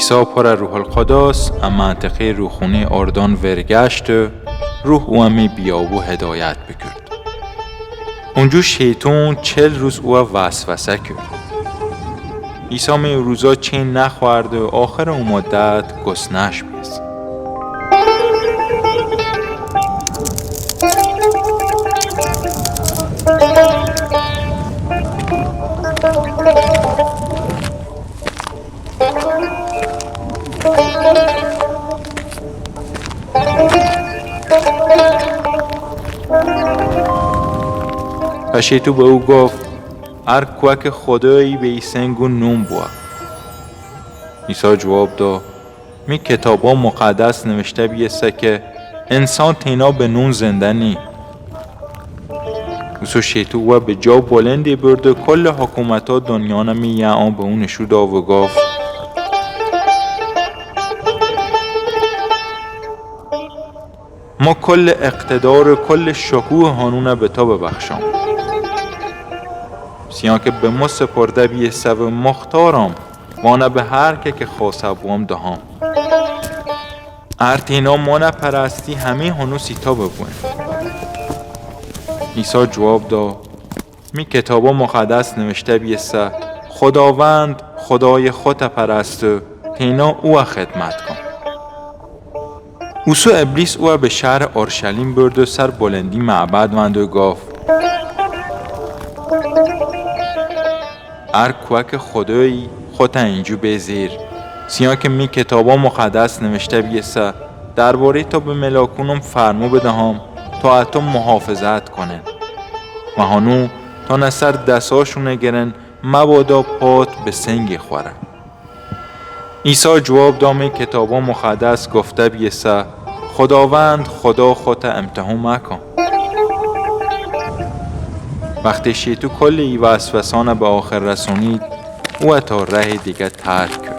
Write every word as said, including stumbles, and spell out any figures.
عیسی پر ا روح‌القدس ا منطقهٔ روخونهٔ آردان ورگشت و روح او ا می بیابو هدایت بکرد. اونجو شیطون چل روز او ا وسوسه کرد. عیسی می او روزا چین نخورد و آخر او مدت گسنش بیس. پس شیطو به او گفت: «هر کوه که خودایی به ای سنگو نون بوه.» عیسی جواب دا: «می کتابا مقدس نوشته بیسه که انسان تینا به نون زنده نی.» اوسو شیطو او به جا بلندی برد و کل حکومتا دنیا نا می یه آن به او نشون دا و گفت: «ما کل اقتدار و کل شکوه هانونه به تا ببخشام، سیان که به ما سپرده بیسه و مختارام وانه به هر که که خواسه بوام دهام. هر تینا مانه پرستی همی هنو سیتا ببوین.» عیسی جواب دا: «می کتابا مقدس نوشته بیسه: خداوند خدای خوته پرست و تینا اوه خدمت کن.» اوسو ابلیس اوه به شهر اورشلیم برد و سر بلندی معبد وند و گفت: «هر کوه که خودایی، خوته اینجو بیزیر، سیان که می کتابا مقدس نوشته بیسه: دربارهٔ تا به ملاکونم فرمو بدهام تا اتو محافظت کنن و هانو تا نه سر دساشونه گرن، مبادا پات به سنگی خوره.» عیسی جواب دا: «می کتابا مقدس گفته بیسه: خداوند خدا خوته امتحان مکن.» وقتی شیطو کل ای وسوسانه به آخر رسونید، اوه تا ره دیگه ترک کرد.